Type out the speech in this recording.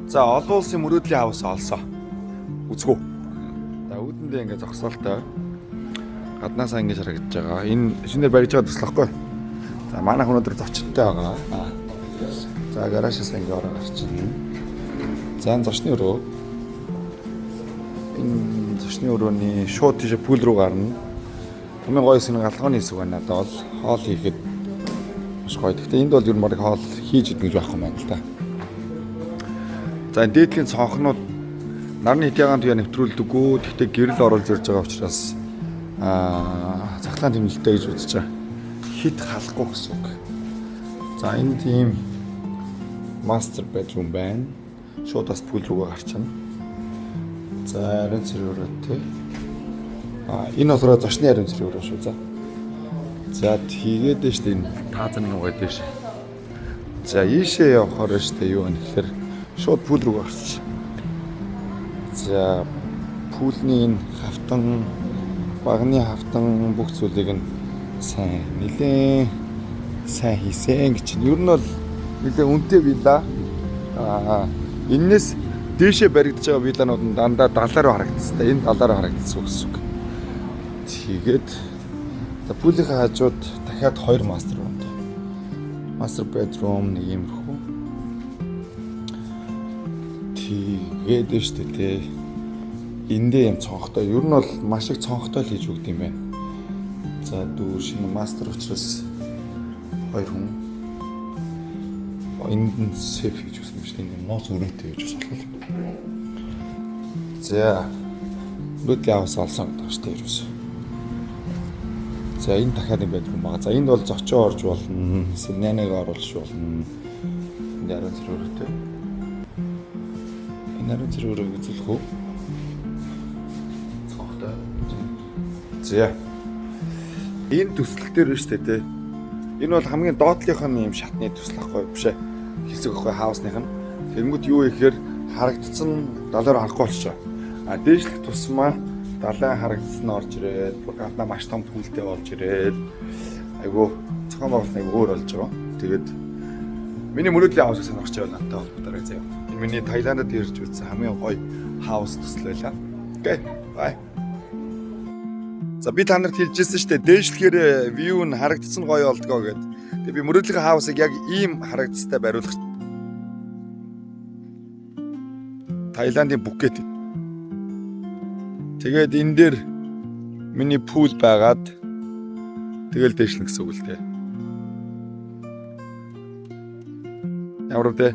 За, олон улсын мөрөөдлийн house олсоо. Үзгүү. За, үүдэндээ ингээ зогсоолтой. Гаднаасаа ингэж харагдаж байгаа. Энэ шинээр барьж байгаа төсөл байхгүй. За, манайх өнөөдөр зочдтой байгаа. За, гаражаас ингээ ороо гарчина. За, энэ зочны өрөө. Энэ зочны өрөөний шууд тийш pool руу гарна. Хамгийн гоё хэсэг нь галгооны хэсэг байна надад бол хоол хийхэд маш гоё. Гэхдээ энд бол ер нь бараг хоол хийж идэх гэж байхгүй юм байна л да. За, энэ дээдлийн цонхнууд нарны хит ягаан туяа нэвтрүүлдэггүй. Гэхдээ гэрэл оруулж ирж байгаа учраас цахилгаан тэмнэлтэй гэж үзэж байгаа. Хит халахгүй гэсэн үг. За, энд ийм master bedroom байна. Шууд бас pool руугаа гарчна. За, ариун цэрэг өрөөтэй. Энэ болохоор зочны ариун цэрэг өрөө шүү. За. За, тэгээд нь шүү дээ, энэ таазан нэг гоё дэш. За, ийшээ явахаар шүү дээ, юу вэ гэхээр шууд pool руу гарч. За, pool ний энэ хавтан, багны хавтан, бүх зүйлийг нь сайн, нэлээд сайн хийсэн гэж чинь. Ер нь бол нэлээд үнэтэй вилла. Эннээс дээшээ баригдаж байгаа вилланууд нь дандаа далаа руу харагдсан. Энэ далаа руу харагдсан гэсэн үг. Тэгээд за, pool ийнхаа хажууд дахиад хоёр master room. Master bedroom нэг иймэрхүү. Тэгээд нь шүү дээ, тий. Эндээ юм цонхтой. Ер нь бол маш их цонхтой л хийж өгд юм байна. За, дүүр шинэ master учраас хоёр хүн. Энд нь safe хийж өгсөн юм шүү дээ. Энэ нууц өрөөтэй гэж бас болох юм. За. Мөрөөдлийн house олсон гэдэг шүү дээ ерөөсөө. За, энэ дахиад нэг bedroom байгаа. За, энд бол зочин орж болно. Эсвэл нянайг оруулж болно. Энд ариун цэрэг өрөөтэй. Энэ ариун цэрэг өрөөг үзүүлэх үү? Цонхтой. За. Энэ төсөл дээр нь шүү дээ, тий. Энэ бол хамгийн доотлынх нь юм шатны төсөл ахгүй биш ээ. Хэсэг ахгүй house ных нь. Тэнгүүд юу ихээр харагдсан далаар харахгүй болчихоо. Дээшлэх тусмаа далайн харагдсан орж ирээд, бүр гаднаа маш том pool тэй болж ирээд, айгу зохион байгуулалт айгу өөр болж байгаа. Тэгээд миний мөрөөдлийн house ыг сонирхож байвал надтай холбогдорой заяа. Энэ миний Таиландд ирж үзсэн хамгийн гоё house төсөл байлаа. Okay, bye. За, би та нарт хэлжсэн шүү дээ. Дээшлэхээр view нь харагдсан гоё болдгоо гэд. Тэгээ би мөрөөдлийн house ыг яг ийм харагдцтай бариулах. Таиландын Пхукет. Тэгээд энэ дээр миний pool байгаад тэгэл дээшлэн гэсэн үг л дээ. Ямар вэ?